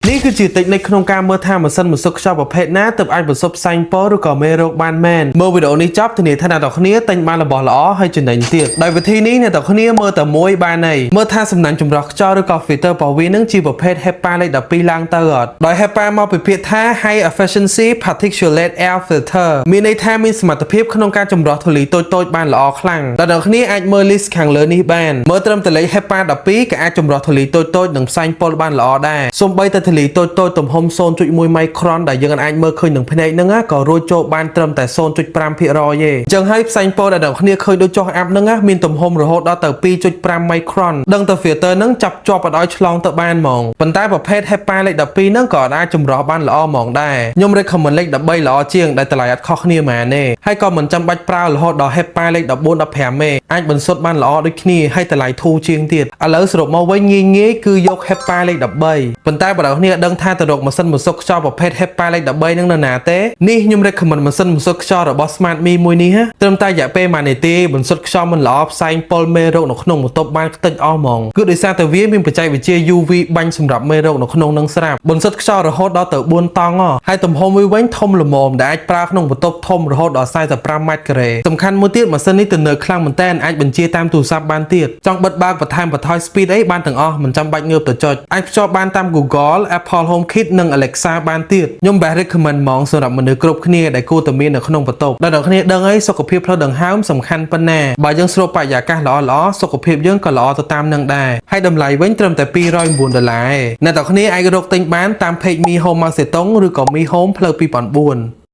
នេះគឺជាតិចនិចក្នុងការមើលថាម៉ាស៊ីនបន្សុទ្ធខ្យល់ប្រភេទណាទើបអាចបន្សុទ្ធផ្សែងពុលឬក៏មេរោគបានមែនមើលវីដេអូនេះចប់ធានាថាអ្នកទាំងគ្នាទិញបានរបស់ល្អហើយចំណេញទៀតដោយវិធីនេះអ្នកទាំងគ្នាមើលតែមួយបានហើយមើលថាសំណាញ់ចម្រោះខ្យល់ឬក៏ filter របស់វានឹងជាប្រភេទ HEPA លេខ12ឡើងទៅអត់ដោយ HEPA មកពីពាក្យថា High Efficiency Particulate Air Filter មានន័យថាមានសមត្ថភាពក្នុងការចម្រោះធូលីតូចៗបានល្អខ្លាំងដល់អ្នកគ្នាអាចមើល list ខាងលើនេះបានមើលត្រឹមតែលេខ HEPA 12ក៏អាចចម្រោះធូលីតូចៗនិងផ្សែងពុលបានល្អដែរសូម្បីតែធូលីតូចៗទំហំ0.1 micron ដែលយើងអាចមើលឃើញនឹងភ្នែកហ្នឹងណាក៏រួចចូលបានត្រឹមតែ0.5%ទេអញ្ចឹងហើយផ្សែងពុលដែលអ្នកគ្នាឃើញដូចចុះអាប់ហ្នឹងណាមានទំហំរហូតដល់ទៅ2.5 micron ដឹងតែ filter ហ្នឹងចាប់ជាប់អត់ឲ្យឆ្លងទៅបានហ្មងប៉ុន្តែប្រភេទ HEPA លេខ12ហ្នឹងក៏អាចចម្រោះបានល្អហ្មងដែរខ្ញុំ recommend លេខ13ល្អជាងដែលតម្លៃអត់ខុសគ្នាហ្មងទេហើយក៏មិនចាំបាច់ប្រើរហូតដល់ HEPA លេខ14 15ទេអាចបន្សុទ្ធបានល្អដូចគ្នាហើយតម្លៃធូរជាងទៀតឥឡូវសរុបមកវិញងាយងាយគឺយក HEPA លេខ13ប៉ុន្តែបើអ្នកគ្នាដឹងថាទៅរកម៉ាស៊ីនបន្សុទ្ធខ្យល់ប្រភេទ HEPA លេខ13ហ្នឹងនៅណាទេនេះខ្ញុំ recommend ម៉ាស៊ីនបន្សុទ្ធខ្យល់របស់ Smart Me មួយនេះណាត្រឹមតែរយៈពេល1នាទីបន្សុទ្ធខ្យល់មិនល្អផ្សែងពុលមេរោគនៅក្នុងបន្ទប់បានខ្ទេចអស់ហ្មងគឺដោយសារតែវាមានបច្ចេកវិទ្យា UV បាញ់សម្រាប់មេរោគនៅក្នុងនឹងស្រាប់បន្សុទ្ធខ្យល់រហូតដល់ទៅ4តង់ហ៎ហើយទំហំវាវិញធំល្មមដែលអាចប្រើក្នុងបន្ទប់ធំរហូតដល់45ម៉ែត្រការ៉េសំខាន់មួយទៀតម៉ាស៊ីននេះទំនើបខ្លាំងមែនតើអាចបញ្ជាតាមទូរស័ព្ទបានទៀតចង់បិទបើកបន្ថែមបន្ថយ speed អីបានទាំងអស់មិនចាំបាច់ងើបទៅចុចអាចភ្ជាប់បានតាម Google Apple HomeKit និង Alexa បានទៀតខ្ញុំបែរ recommend ហ្មងសម្រាប់មនុស្សគ្រប់គ្នាដែលគួរតែមាននៅក្នុងបន្ទប់ដល់អ្នកគ្នាដឹងអីសុខភាពផ្លូវដង្ហើមសំខាន់ប៉ុណ្ណាបើយើងស្រូបបរិយាកាសល្អៗសុខភាពយើងក៏ល្អទៅតាមនឹងដែរហើយតម្លៃវិញត្រឹមតែ209ដុល្លារឯងអ្នកទាំងគ្នាអាចរកទិញបានតាម page Mi Home ម៉ៅសេតុងឬក៏ Mi Home ផ្លូវ2004។